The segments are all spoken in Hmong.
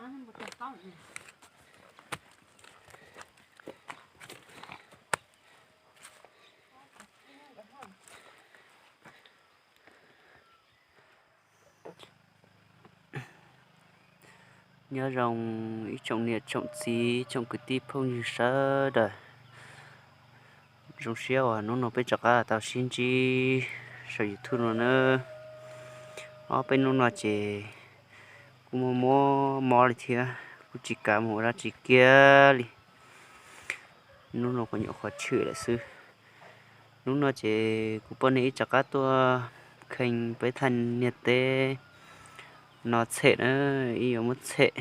Nyob zoo ib tsoom niam tsoom txiv tsoom kwv tij phooj ywg sawv daws. Zoo siab uas hnub no peb rov qab tau sib ntsib saum YouTube no na. Ob peb hnub no ces kuj muaj muaj mob li thiab, kuj tsis kav mus ua dab tsi kiag li. Hnub no kuv nyuam qhuav tshwm lawm xwb. Hnub no ces kuv poj niam wb rov qab tuaj kheej peb thaj niag teb no txhem na, wb yuav muab txhem.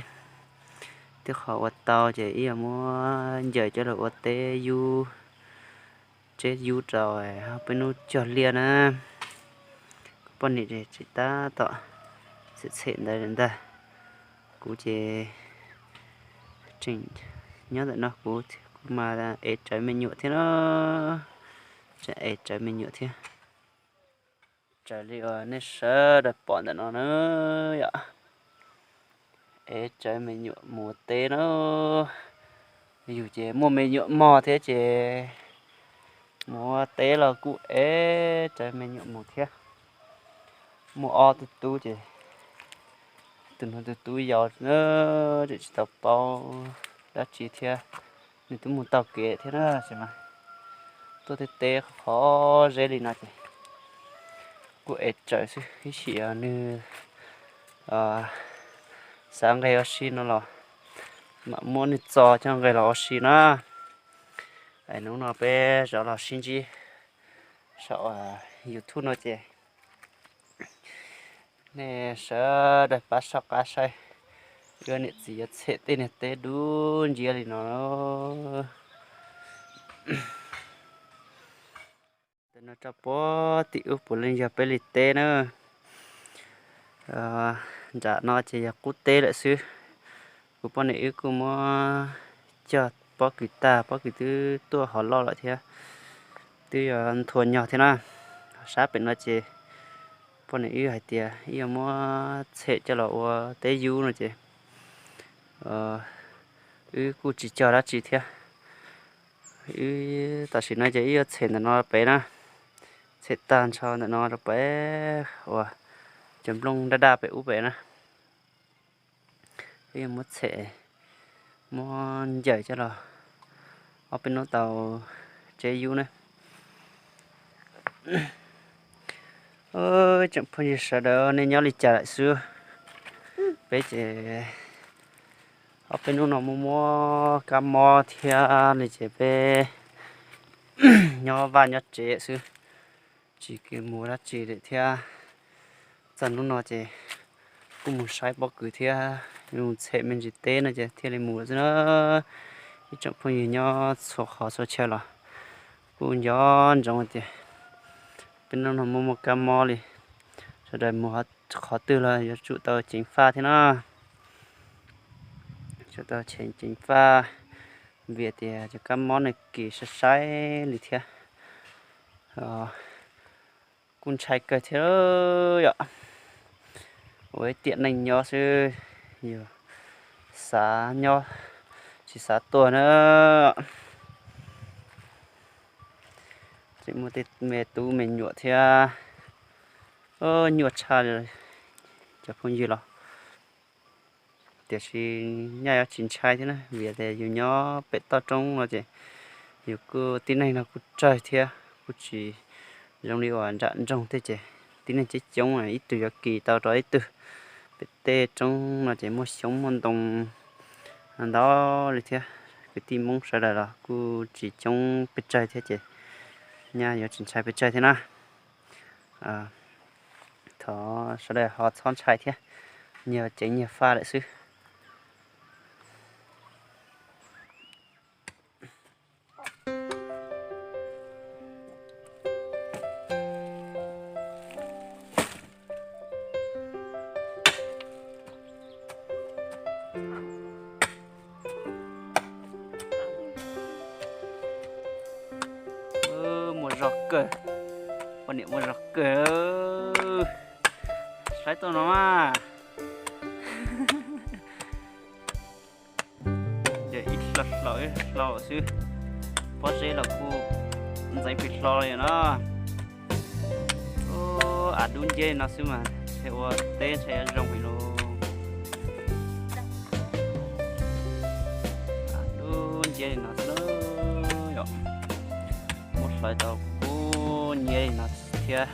Tej qhov ua tau ces wb yuav muab ncaws coj los ua teb yub, tseb yub rau peb hnub cog liaj na. Kuv poj niam tseem tab tom txhem txhem ntawd ntag. Kuv ces tseem nyob ntawm no, kuv kuj mas ev tsawv me nyuam thiab na. Tseem ev tsawv me nyuam thiab. Raws li uas nej sawv daws pom ntawm no na yom, ev tsawv me nyuam mus teb na. Yus ces muaj me nyuam mog thiab ces mus ua teb los kuj ev tsawv me nyuam mus thiab. Muaj ob tug tub ces tus no tus tub yau na, tseem tsis tau paub dab tsi thiab. Nws twb mus taug kev thiab na, ces mas tuaj tej teb qhov zeb li no ces kuj ev tsawv xwb, ib sim nws xav nqes ua si no los mam muab nws txo coj nqes los ua si na. Hnub no peb rov los sib ntsib saum YouTube no ces nej sawv daws pab soj qab saib, wb niam txiv yuav txhem tej niag teb dub nciab li no. Ntawm no rau puag tim ub puav leej yog peb li teb na. Nram no ces yog qub teb lawm xwb. Kuv poj niam wb kuj muab cog pob kws tag, pob kws twb tuaj hov loj lawm thiab, twb yuav nthua nyog thiab na. Sab pem no ces poj niam wb hais tias wb yuav muab txhem coj los ua teb yub no ces wb kuj tsis cog dab tsi thiab. Wb tam sim no ces wb yuav txhem ntawm no pem na, txhem tag nrho ntawm no rau pem uas cov nplooj daj daj pem ub pem na. Wb yuav muab txhem, muab ncaws coj los ob peb hnub tau tseb yub na. Tsoom phooj ywg sawv daws, nej nyob li cas lawm xwb? Peb ces ob peb hnub no muaj muab kab mob thiab li ces peb nyob vaj nyob tsev xwb, tsis mus dab tsi li thiab. Txog hnub no ces kuj mus saib pob kws thiab mus txhem me ntsis teb no ces thiaj li mus xwb na. Ib tsoom phooj ywg nyob txhua qhov txhua chaw los kuj nco ntsoov tias peb hnub no muaj muaj kab mob li, sawv daws mus qhov twg los yuav tsum tau ceev faj thiab na. Tsum tau ceev faj, vim tias cov kab mob no kis sai sai li thiab. Kuj ntshai kawg thiab yom. Ua ib tiam neej nyob xwb, yus xav nyob tsis xav tuag na. Tseem muaj tej me tub me nyuam thiab, nyuaj tshaj li cov phooj ywg los. Tiam sis nyaj yuav tsis ntshai thiab na, vim tias yus nyob pem toj roob no ces yus kuj tib neeg no kuj tsawg thiab, kuj tsis zoo li uas nram nroog tej ces tib neeg coob coob ib tug yuav kis tau rau ib tug. Pem tej roob no ces muaj xyoob muaj ntoo ntau li thiab, kwv tij Hmoob sawv daws los kuj tsis coob pes tsawg thiab ces nyaj yuav tsis ntshai pes tsawg thiab na. Thov sawv daws ho txhob ntshai thiab, nyias ceev nyias faj lawm xwb. Muaj zog kawg, poj niam muaj zog kawg. Saib tuaj no mas. los hlaus ib hlau xwb, pob zeb los kuj ntxeev pes hlo li no. Av dub nciab li no xwb mas ntshe ua teb ntshe yuav zoo heev lauj. Av dub nciab li no xwb yom. Muab hlawv tau kub nciab li no thiab.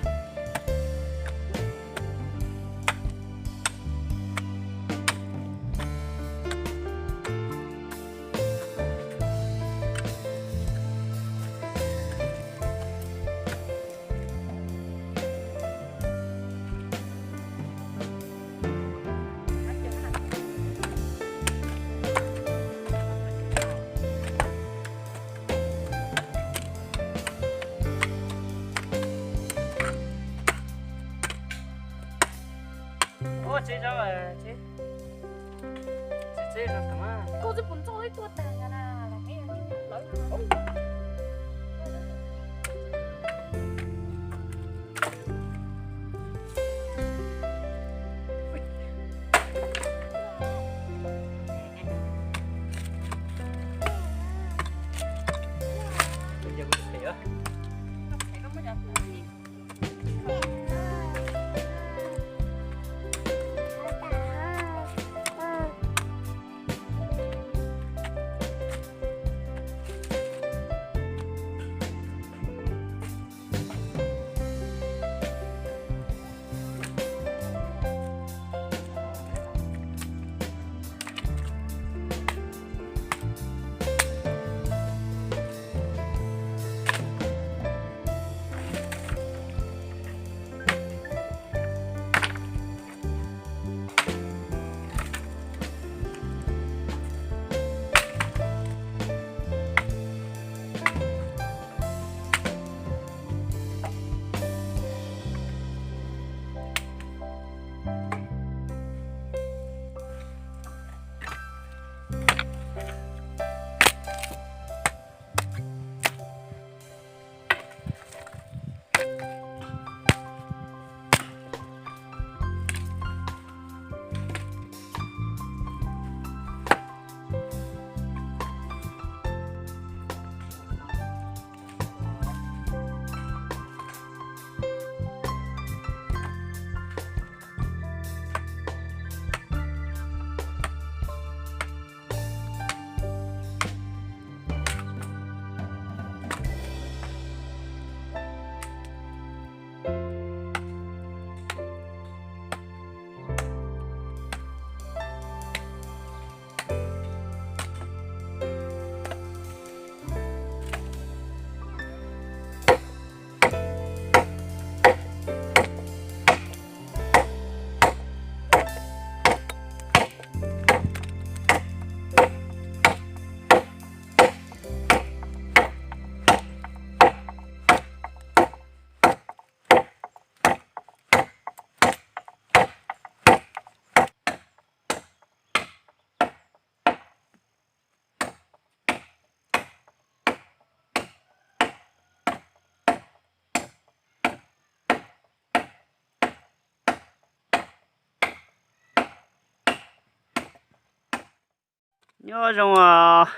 Nyob zoo os,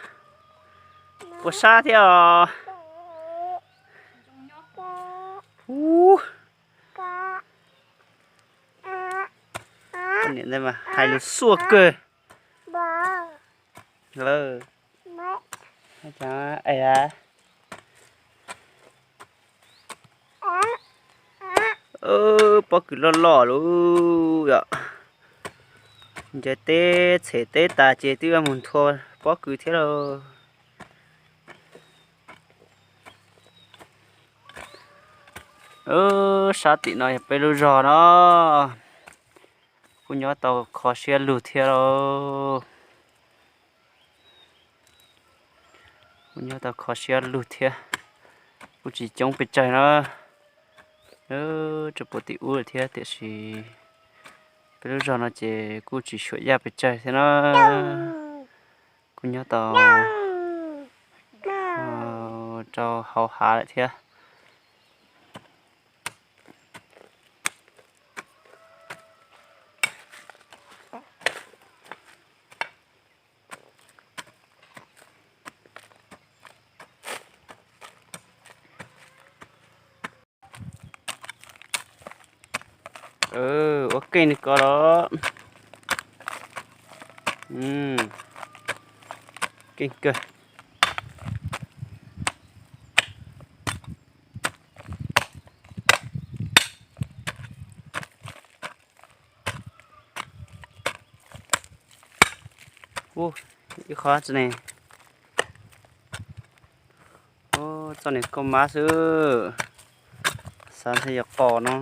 puas sab thiab os? Ub, niam ntawd mas hais lus xuaj kawg. Pob kws loj loj lawm yom. Ncaws teb tshem teb tas ces twb mus nthua pob kws thiab lauj. Sab tim no yog peb lub zog no, kuj nyob tau kho siab lug thiab lauj. Kuj nyob tau kho siab lug thiab, kuj tsis coob pes tsawg na. Tsis puag tim ub lawm thiab tiam sis peb lub zog no ces kuj tsis xyuam yaj pes tsawg thiab na. Kuj nyob tau rau hauv hav lawm thiab. keej li ko los. Keej kawg. Ub, ib qho tsi ne. Ub, txoj niag kauj mab xwb. Xav ntshe yuav qos no.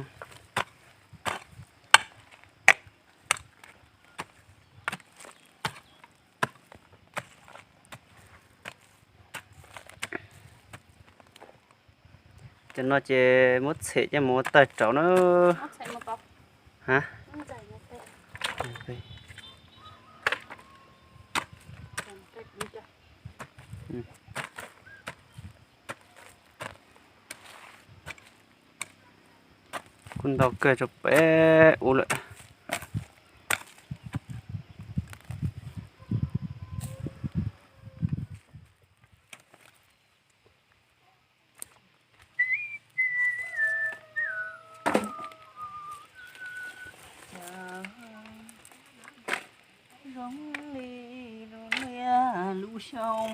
Cov no ces muab txhem coj mus ua tawg rauv na. Ha? Kuj ntau kawg rau peb ub lawm. Zoo li lub liaj lub xyoo.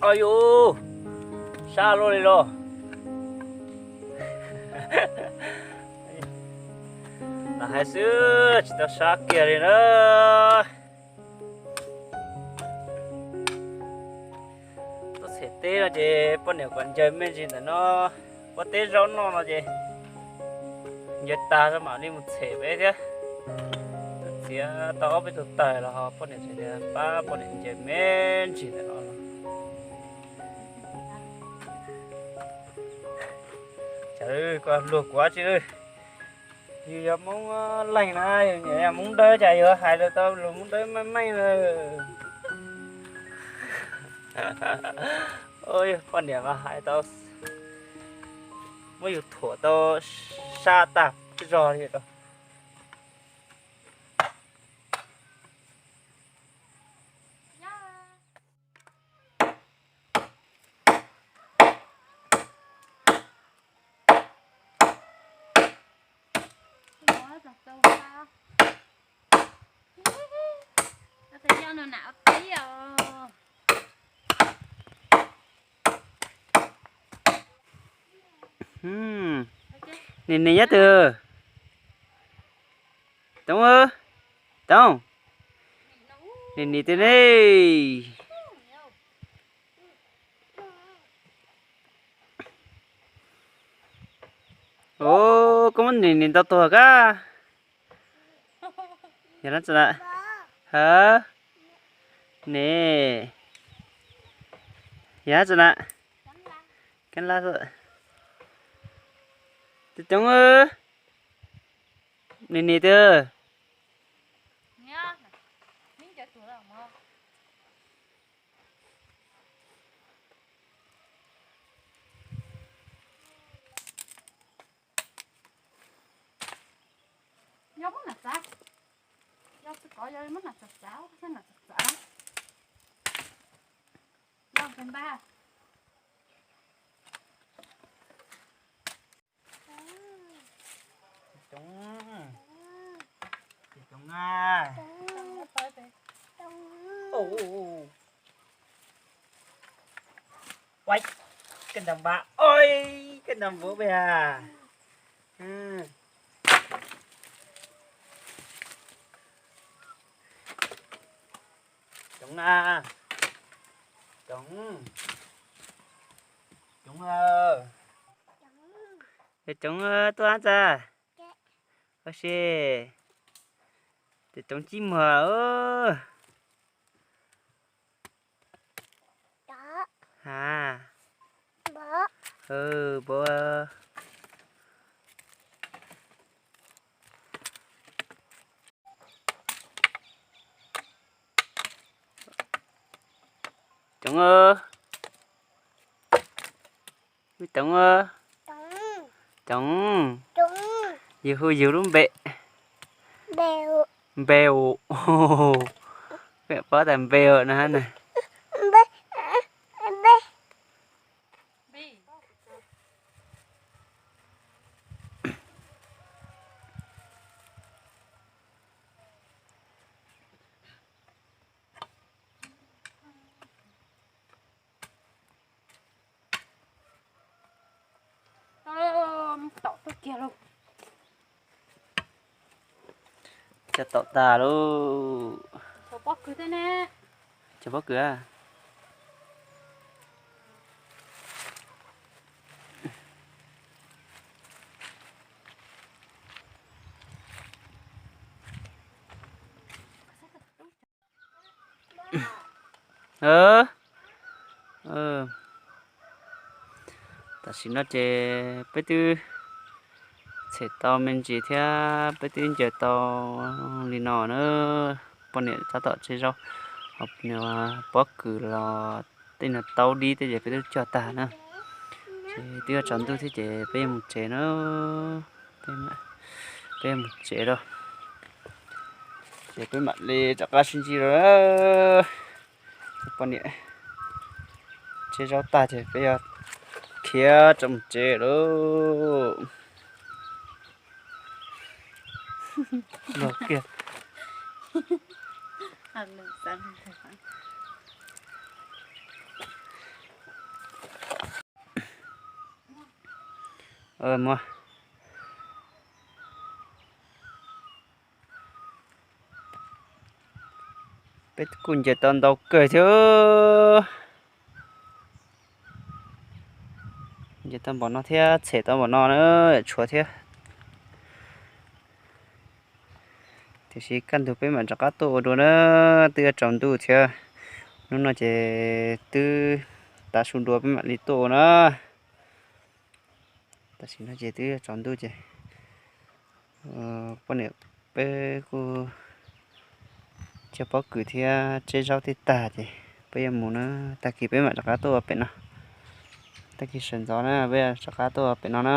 Au yus, sab luaj li los. Lam hais xwb tsis tau sab kiag li na. Tuaj txhem teb no ces poj niam kom ncaws me ntsis ntawm no, ua teb zaub noj no ces ncaws tag mam li mus txhem peb thiab. Twb txiav tau ob peb tug tawg los ho poj niam tseem tias pab poj niam ncaws me ntsis ntawm no. Cas koj luag kuv dab tsi? Yus yog Hmoob leej na, yus nyiam Hmoob Dawb cas yuav hais lus tau lus Hmoob Dawb meej meej na. Poj niam mas hais tau, muab yus thuam tau sab tag zog li os. Nim nim nyob twg? Toov, Toov, nim nim twg ne? Ov, koj muab nim nim ntau tuag kab. Yog na, ha, ne, yog na, kab lab, Toov, nim nim twg? Yog muab nam txav, yog tsis kov yog muab nam txav txav, nam txav txav, yog npag. Coob, coob na. Ua, koj nrog npab, ua, koj nrog npab peb a. Coob na. Coob, coob, coob tuaj txag. Ua si, tus coob cib muag. Ha, npau. Coob, coob, coob. Yus hu yus lub npe, npeu. Peb paub tas npeu no na. Tom tuaj kiag lauj. Cov tom tag lauj. Cov pob kws a. Tam sim no ces peb twb tshem tau me ntsis thiab peb twb ncaws tau li no na. Poj niam tab tom tseb zaub, ho pob kws los tej no taub dib tej ces peb twb cog tag na. Ces twb yuav tsaus ntuj thiab ces peb yuav mus tsev na. Peb mus tsev lawm. Ces peb mam li rov qab sib ntsib dua. Poj niam tseb zaub tag ces peb yuav khiav rov mus tsev lawm. Peb kuj ncaws tau ntau kawg thiab. Ncaws tau npaum no thiab tshem tau npaum no na, tshuav thiab. Tiam sis kaj ntug peb mam rov qab tuaj ua dua na, twb yuav tsaus ntuj thiab. Hnub no ces twb tav su dua peb mam li tuaj ua na. Tam sim no ces twb yuav tsaus ntuj ces poj niam peb kuj cog pob kws thiab tseb zaub tej tag ces peb yuav mus na. Tag kis peb mam rov qab tuaj ua pem no. Tag kis sawv ntxov na peb rov qab tuaj ua pem no na.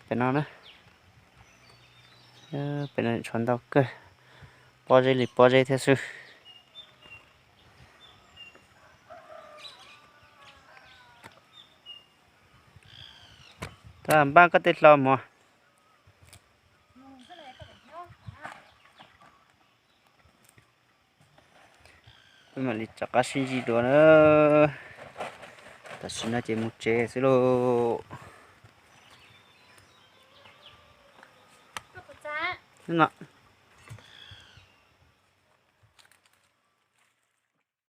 Pem no na. Pem no tshuav ntau kawg, pob zeb li pob zeb thiab xwb. Tab npaj koj tej hlau mov. Qab sib ntsib dua na. Tam sim no ces mus tsev xwb lauj. No,